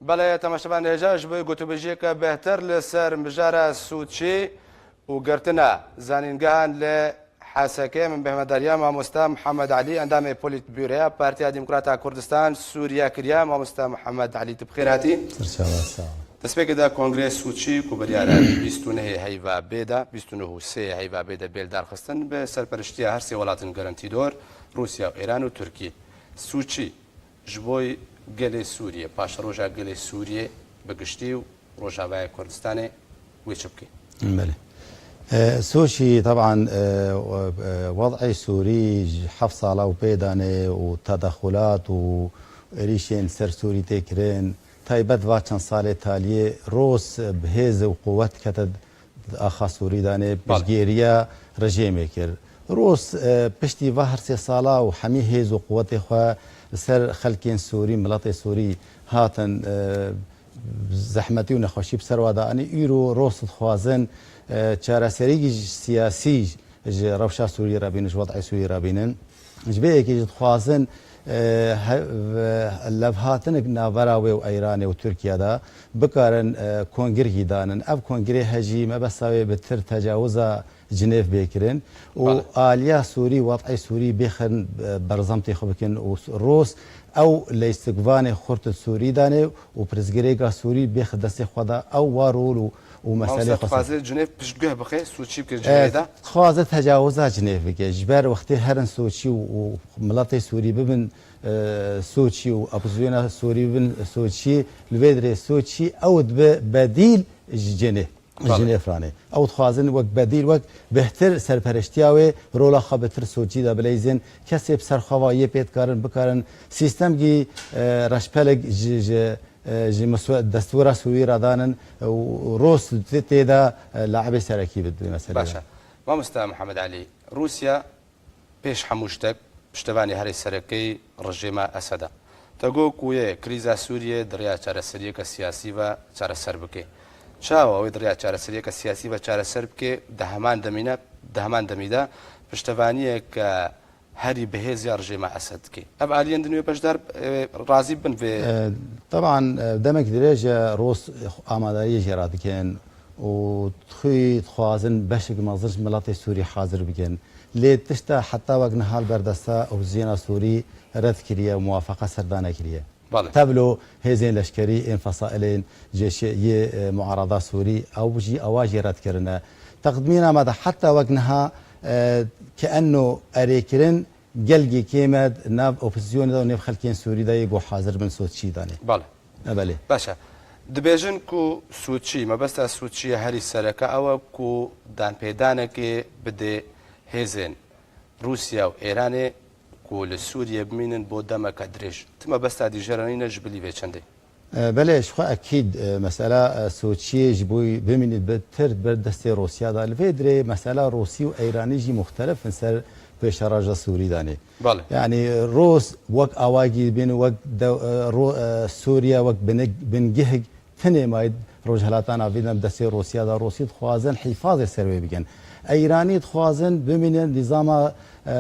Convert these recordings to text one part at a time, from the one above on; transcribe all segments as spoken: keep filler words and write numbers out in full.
Belê, temaşevan hêja ji bo gotûbêjiyeke bêhtir li ser mijara Sûçî û girtina zanîngehan li Hesekê, min bêhmedariya mamosta Mihemed Elî, endamê Polîtbûroya Partiya Demokrata Kurdistan Sûriye kiriye. Mamosta Mihemed Elî, tu bi xêr hatî. Serçava, sağ ol. Destpêkê de Kongrê Sûçî ku biryara bîst û nehê heyva bê de, bîst û neh û sê heyva bê de bê lidarxistin bi serperiştiya her sê welatên gerentîdor, Rûsya û Îran û Tirkî. Sûçî ji bo gelê Sûriyê, paşeroja gelê Sûriyê bi giştî û Rojavaya Kurdistanê wê çi bike? Belê. E, Sûçî, teban, e, e, wed'ê Sûrî ji heft sala û pê danê û tedexulat û êrîşên ser Sûrî tê kirin, taybet va çend salê taliyê Rûs bi hêz û quwet kete axa Sûrî danê, Bale. piştgiriya rejîmê kir. Rûs, e, piştî va her sê sala û hemî hêz û quwetê xwe li ser xelkên Sûrî, miletê Sûrî hatin, e, zehmetî û nexweşî bi ser wa de anî. Îro Rûs dixwazin, e, çareserî ji siyasî ji rewşa Sûrî re bînin, ji wed'ê Sûrî re bînin. Ji vê yekê jî dixwazin, e, he-, ve-, levhatinek navbera wê û Îranê û Tirkiye de bikarin, e, kongirgî danin. Ev kongirê hejî mebesta wê bi tir tecawiza Cinêv bê kirin û Bale. aliya Sûrî, wed'ê Sûrî bêxin, e, berzemtê xwe bikin û Rûs ew leystikvanê xurt di Sûrî danê û pirsgirêka Sûrî bêxi destê xwe de ew wa rol û, û meselê Mamosta xwe ser. dixwaze Cinêv piştguh bixe, Sûçî bike E, cihê de? Dixwaze tecawiza Cinêv bike. Ji ber wextê herin Sûçî û, û miletê Sûrî bibin, e, Sûçî û opozisyona Sûrî bibin Sûçî, li vê dirê Sûçî ew dibe bedîl ji Cinê-, Tabii. Jinêf ranê. Ew dixwazin wek bedîl, wek bêhtir serperiştiya wê rola xwe bi tir Sûçî de bileyzin. Kesê bi ser xwe va yê pê dikarin, bikarin sîstemgî, e, reşpelek ji, ji, e, ji miswe-, destûra Sûrî re danin û Rûs tê-, tê de, e, laibê serekî bi, bi meselê de. Baş e. Mamosta Mihemed Elî, Rûsya pêş hemû ştek piştevanî herî sereke yî rejîma Esed e. Te got ku yê krîza Sûriyê di rêya çareseriyeke siyasî ve çareser bike. Çawa wê di rêya çareseriyeke siyasî ve çareser bike, di heman demî ne, di heman demî de piştevaniyeke herî bihêz ya rejîma Esed dike? Ev aliyên din wê beşdar, e, razî bin vê E, teban, e, demek dirêj e Rûs amadariyê jê re dikin û xwî dixwazin beşek mezin ji miletê Sûrî hazir bikin. Lê tişta heta wek niha li ber desta opozîsyona Sûrî red kiriye û muwafeqa ser danekiriye. Bale. Tevlo hêzên leşkerî ên fesailên jeşê yê, e, muarada Sûrî ew jî ewa jî red kirine. Teqdimîna me de heta wek niha, e, ke enno erêkirin gelgê kêm e di nav opozîsyonê de û nêv xelkên Sûrî de yê ku hazir bin Sûçî danê. Bale. E, belê. Baş e. Dibêjin ku Sûçî, mebesta Sûçiyê herî sereke ew e ku danpêdanekê bidê hêzên Rûsya û Êranê ku li Sûriyê bimînin bo demeke dirêj. Ti mebesta dîjera nîne ji bilî vê çendê? E, belê, ji xwe ekîd, e, mesela, e, Sûçiyê ji bo bimînî bi tir ber destê Rûsya de. Li vê dirê mesela Rûsî û Êranî jî muxtelif in ser pêşeroja Sûrî danê. Belê. Yanî Rûs wek awagî dibînin, wek dew-, e, Ro-, e, Sûriye wek binik-, bingehek tenê mayî Rojhilata Navîn de destê Rûsya de, Rûsî dixwazin hîfazê ser wê bikin. Îranî dixwazin bimînin nîzama, e,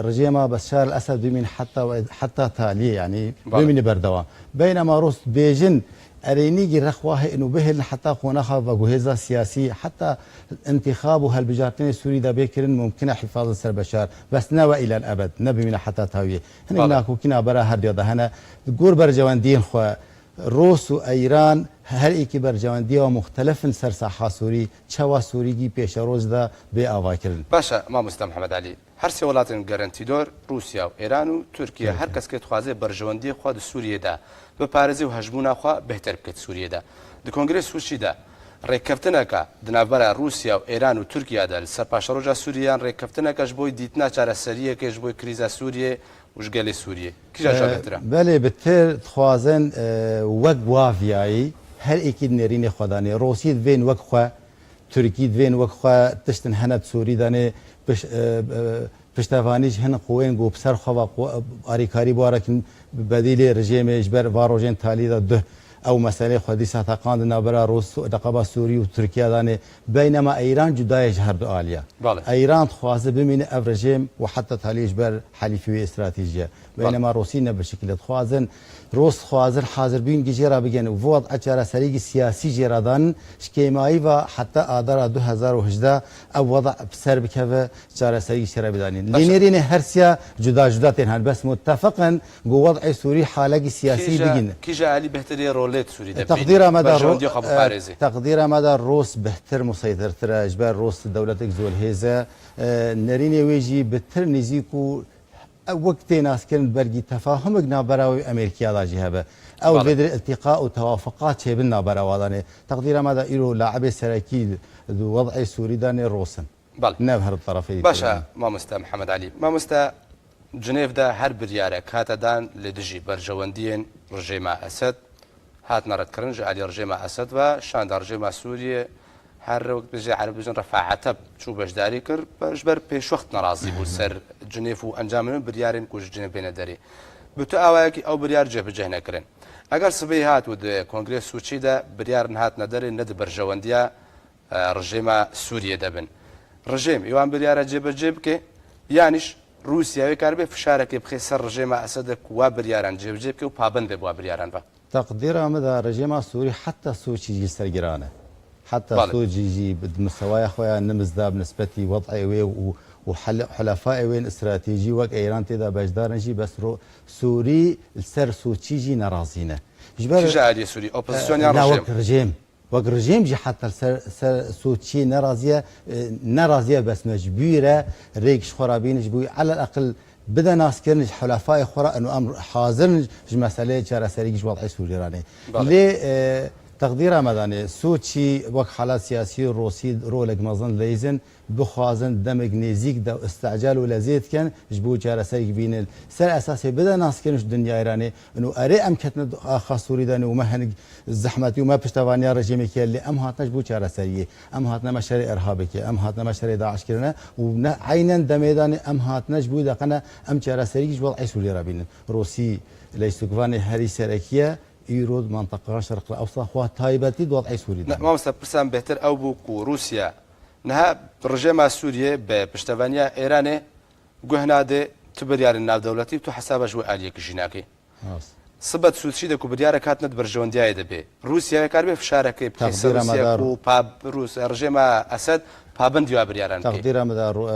rejêma Beşar el Esed bimîn heta we-, heta taliyê, yanî Belê. bimîne berdewam. Beynema Rûs dibêjin erênîgî rexwa heyîn û bihêlin heta qonaxa veguhêza siyasî, heta întîxab û hilbijartinê Sûrî de bê kirin mumkin e hîfazin ser Beşar. Bes ne we îlen ebed, ne bimîne heta tawiyê. Hinek Belê. nakokî navbera her diya de hene. Di gor berjewendiyên xwe, Rûs û Îran her êkî berjewendiya muxtelif in ser saha Sûrî, çawa Sûrî gî pêşeroj de bê avakirin. Baş e, mamoste Mihemed Elî. Her sê welatên gerentîdor, Rûsya û Êran û Tirkiye, her kes kê dixwaze berjewendiyê xwe di Sûriyê de biparêze û hejmûna xwe bêhtir bike di Sûriyê de. Di Kongrê Sûçî de rêkeftineke di navbera Rûsya û Êran û Tirkiye de li ser paşeroja Sûriyê yan rêkeftineke ji bo dîtina çareseriyekê ji bo krîza Sûriyê û ji gelê Sûriyê. Kîjan ji E, betir e? Belê, bi tir dixwazin, e, wek waviyayî her êkî di nêrînê xwe danê. Rûsî divên wek xwe, Tirkî divên wek xwe tiştin hene di Sûrî danê, piş-, e, e, piştevanî ji hin qûwên ku bi ser xwe ve qu-, arîkarî bi warakin bedîlê rejêmê ji ber va rojên talî de duh Ew meselê xwe dîsa teqandin navbera Rûs, neqaba Sûrî û Tirkiye danê. Beynema Îran cuda ye ji her du aliya. Belê. Îran dixwaze bimîne ev rejîm û heta talî ji ber helîfî wê stratejî ye. Belê. Beynema Rûsî ne bi şekilê dixwazin. Rûs dixwazin hazirbûn jê re bigin û vê wed'a çareserî siyasî jê re dan ji kêmayî ve heta adara du hezar û hejdeh ev weda bi ser bikeve, çareserî jê re bidanîn. Lê nêrînê her siya cuda cuda tên han, bes mutefeq in ku wed'ê Sûrî halekî siyasî bigîne. Kîja alî bêhtirî rolê di Sûrî de bîne? Teqdîra me de ro-, berjewendiya xwe biparêzê. Teqdîra me de Rûs bêhtir museytirtir e, ji ber Rûs dewletek zolhêz e. E, nerînê wê jî bi tir nêzîk û ew wek tê naskirin belkî tefahumik navbera wê û Amerîkaya de jî hebe. Ew Belê. vê dirê iltîqa û tewafuqa çêbin navbera wa danê. Teqdîra me de îro laibê serekî di wed'ê Sûrî de nê Rûs in. Belê. Ne her tarafê Baş e, dikevin. Mamoste Mihemed Elî. Mamoste, Cinêv de her biryarek hate dan li dijî berjewendiyên rejêma Esed, hatine redkirin ji alî rejêma Esed ve, şanda rejêma Sûriyê her wek bijê Ereb bijin refaete çû beşdarî kir, be-, ji ber pêşwext nerazî bû ser Cinêv û encamên biryarên ku ji Cinêv bêne derê. Bi tu awayekî ew biryar cihbicih nekirin. Eger sibê hat û di Kongrê Sûçî de biryar nehatine derê ne di berjewendiya e, rejêma Sûriyê de bin. Rejêm ê wan biryara cêbecê bike, yanîş Rûsya wê karibe fişarekê bixê ser rejêma Esedê ku wa biryaran cêbecê bike û pabend be bi wa biryaran ve. Teqdîra min de rejêma Sûrî heta Sûçî jî ser giran e. Heta Belê. Sûçî jî bi mistewaya xwe ya nimizda bi nisbetî wed'ê wê û, û hel-, hulefayê wê yên stratejî wek Îran tê de beşdar in jî bes ro-, Sûrî li ser Sûçî jî nerazî ne. Ji ber Kîja aliyê Sûrî? Opozisyon e, yan na rejêm? Wek rejêm. Wek rejîm jî heta ser, ser Sûçî nerazî ye, e, nerazî ye, bes mecbûr e rêk ji xwe re bîne, ji bo elel eqil bide naskirin ji hulefayê xwe re, eno em hazir in ji meseleyê çareserî ji wed'ê Sûrî re nê. Belê. Lê, e, teqdîra me danê, Sûçî wek halat siyasî û Rûsî rolek mezin dileyzin, bixwazin demek nêzîk de îstecel û lezê dikin, ji bo çareserî bînin. Ser esasê bide naskirin ji dinyayê re nê, eno erê em ketine axa Sûrî de nê û me hinek zehmetî û me piştevaniya rejîmekê ye, lê em hatine ji bo çareseriyê. Em hatine me şerê Irhabê kir, em hatine me şerê DAIŞ kirine û ne eynen demê de nê em hatine ji bo deqene em çareserî ji wed'ê Sûriyê re bînin. Rûsî leştokvanê herî serekî ye, îro di menteqeya Şerq Ewsat xwe taybetî di wed'ê Sûrî de. Ne, mamoste, pirsa min bêhtir ew bû ku Rûsya niha rejêma Sûriyê bi piştevaniya Îranê guh nade tu biryarên navdewletî û tu hesaba ji wê aliyekî jî nakî. Rast. Sibet Sûçî de ku biryarek hatine di berjewendiyayê de bê. Rûsya wê karibe fişarekê bixê ser Teqdîra me Rûsya de ku pa-, Rûs-, rejêma Esed pabendî wa biryaran bike. Teqdîra me de ro-, e,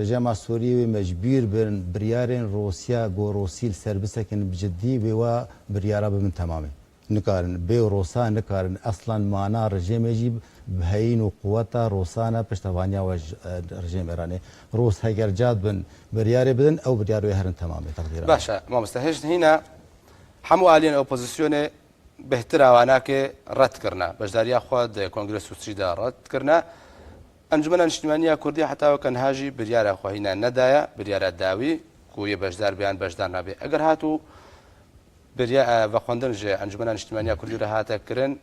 rejêma Sûriyê wê mecbûr bin biryarên Rûsya ku Rûsî li ser bisekin bi cidî wê wa biryara bibin temamê. Nikarin, bê Rûsa nikarin eslan mana rejêmê jî bi heyîn û quweta Rûsa ne piştevaniya we ji, e, rejêmê re nê. Rûs heger ca dibin biryarê bidin, ew biryar wê herin temamê teqdîra. Baş e, mamoste, hêj hîna hemû aliyên opozisyonê bêhtir awanakê red kirine. Beşdariya xwe di Kongrê Sûçî de red kirine. Encûmena Niştîmaniya Kurdî heta weke niha jî biryara xwe hîna nedaye, biryara dawî ku yê beşdar be yan beşdar nabe. Eger hat û birya-, e, vexwendin ji Encûmena Niştîmaniya Kurdî re hate kirin,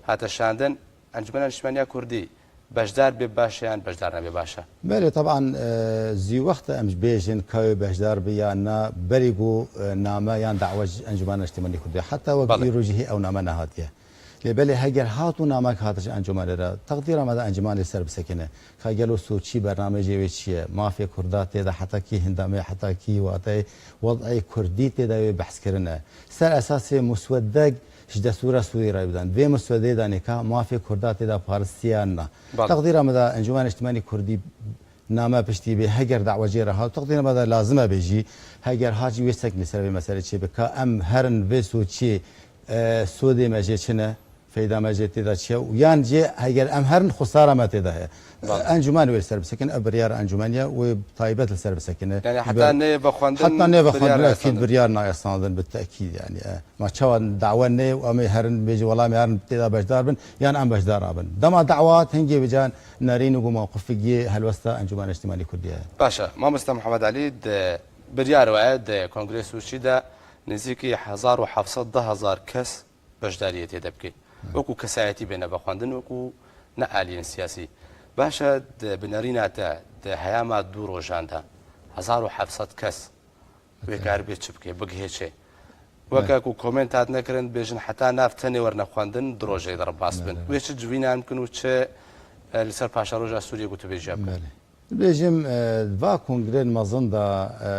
hate şandin, Encûmena Niştîmaniya Kurdî beşdar bê baş e yan beşdar nebe baş e? Belê, teban, e, zî wext e em ji bêjin ka wê beşdar bi yan na, berî ku, e, name yan dawa ji Encûmena Niştîmaniya Kurdî. Heta wek Belê. îro jî hê ew name nehatiye. Lê belê heger hat û namek hate ji encûmenê re, teqdîra me de encûmen lê ser bisekine. Ka gelo Sûçî bernameyê wê çi ye? Mafê Kurda tê de heta kî hindamê, heta kî wateyê wed'ê Kurdî tê de wê behs kirine. Ser esasê muswedek ji destûra Sûrî re bidan. Vê muswedê danê ka mafê Kurda tê de parist yan na. Belê. Teqdîra me de Encûmena Niştîmanî Kurdî name piştî bê, heger dawa jê re hat, teqdîra me de lazim e bê jî, heger hat jî wê seknî ser vê meselê çê be, ka em herin vê Sûçiyê, e, sodê me jê çi ne, feyda me jê tê de çi ye û yan jê heger em herin xusara me tê de heye. Belê. Encûmen wê li ser bisekine, ev biryar encûmenî ye, wê taybet li ser bisekine. Yani heta neyê vexwendin, heta neyê vexwendin, biryar ekîd nayê standin. Biryar nayê standin, bi tekîd yani, e. Ma çawa dawa neyê û em ê herin bêjî, wela em ê herin tê de beşdar bin, yan em beşdar nabin. Dema dawa hat hingê vêca nerîn û mewqifî yê helwesta Encûmena Niştîmanî Kurdî ye. Baş e. Mamoste Mihemed Elî, di biryar we di Kongrê Sûçî de nêzîkî hezar û heft sed, du hezar kes beşdariyê tê de bike. Wekû kesayetî bêne vexwendin, wekû ne aliyên siyasî. Baş e, di binerîna te, di heyama du rojan de hezar û heft sed kes wê karibe çi bike, bigihê çi? Weke ku komênt hatine kirin, dibêjin heta nav tenê werine xwendin, du rojê di re bas bin. Belê. Wê çi civînan bikin û çi, e, li ser paşeroja Sûriyê gotûbêjiya bikin? Belê. Dibêjim, e, va kongrên mezin de, e,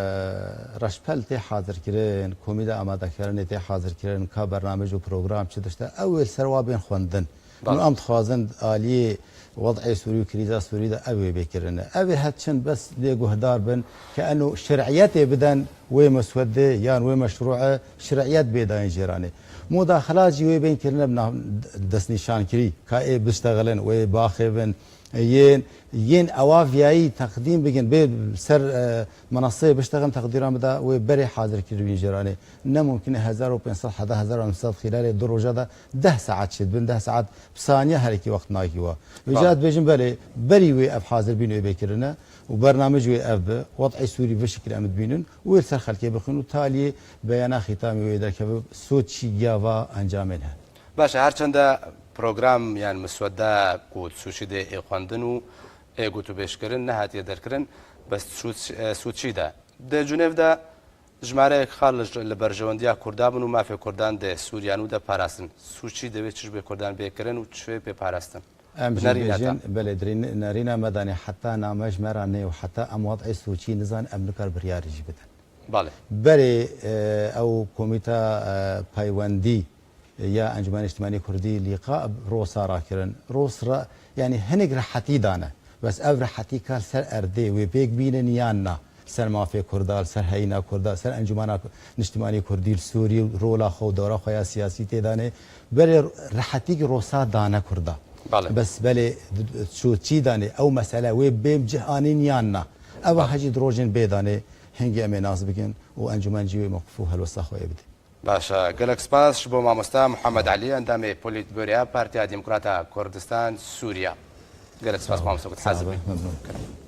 reşpel tê hazirkirin, komîte amadekirinê tê hazirkirin, ka bernamej û program çi dişte, ew ê li ser wa bên xwendin. Belê. Û em dixwazin aliyê wed'ê Sûrî û krîza Sûrî de ew ê bê kirine. Ew ê het çin bes lê guhdar bin ke eno şer'iyetê biden wê meswedê yan wê meşrû'e şer'iyet bê dayîn jêranê. Mudaxila jî wê bên kirine bi nav-, destnîşankirî, ka ê biştexilin, wê baxêvin, yên, yên ewa viyayî teqdîm bikin, bê ser, e, menaseyê biştexin teqdîran bida, wê berê hazir kiribîn jêranê. Ne mumkin e hezar û pênc sed heta hezar û neh sed xîlalê du roja de deh saet çêdibin, deh saet bi saniye herekî wext nakî wa. Vêca Belê. dibêjin belê, berî wê ev hazir bîn wê bê kirine û bernamej wê ev bi, wed'ê Sûrî bi şekil em dibînin û wê li ser xelkê bixin û taliyê beyana xîtamî wê derkeve, Sûçî giya va encamên he. Baş e, her çende program yan miswede ku Sûçî de ê xwendin û ê gotûbêjkirin nehatiye derkirin, bes Sûç-, e, Sûçî de. Di Cinêv de jimareyek xal li, li berjewendiya Kurda bin û mafê Kurdan dê Sûriya nû de parastin. Sûçî dewê çi ji bê Kurdan bê kirin û çi pê parastin? Em Bi jî nerîna bêjin, te. belê, dirî-, nerîna me danê heta name ji me re nê û heta em wad'ê Sûçî nizan, em nikar biryarê jî bidin. Belê. Berê, e, ew komîta, e, peywendî ya Encûmena Niştimanî Kurdî lîqa Rosa rakirin. Ros ra, yanî hinek rehetî dane. Bes ev rehetî ka li ser erdê wê pêk bînin yan na. Li ser mafê Kurda, li ser heyîna Kurda, li ser Encûmena Niştimanî Kurdî li Sûrî û rola xwe û dora xwe ya siyasî tê danê. Berê rehetî ki Rosa dane Kurda. Belê. Bes belê d-, d-, çû çî danê, ew mesele wê bêm cih anîn yan na. Ev Belê. hecî di rojên bê danê, hingê em ê nas bikin û encûmen jî wê mewqif û helwesta xwe ê bidê. Baş e. Gelek spas ji bo mamosta Muhammed Elî, endamê Polîtbüroya Partiya Demokrata Kurdistan Sûriya. Gelek spas Sağ ol. mamosta ku Sağ ol. hazir bî. Memnun.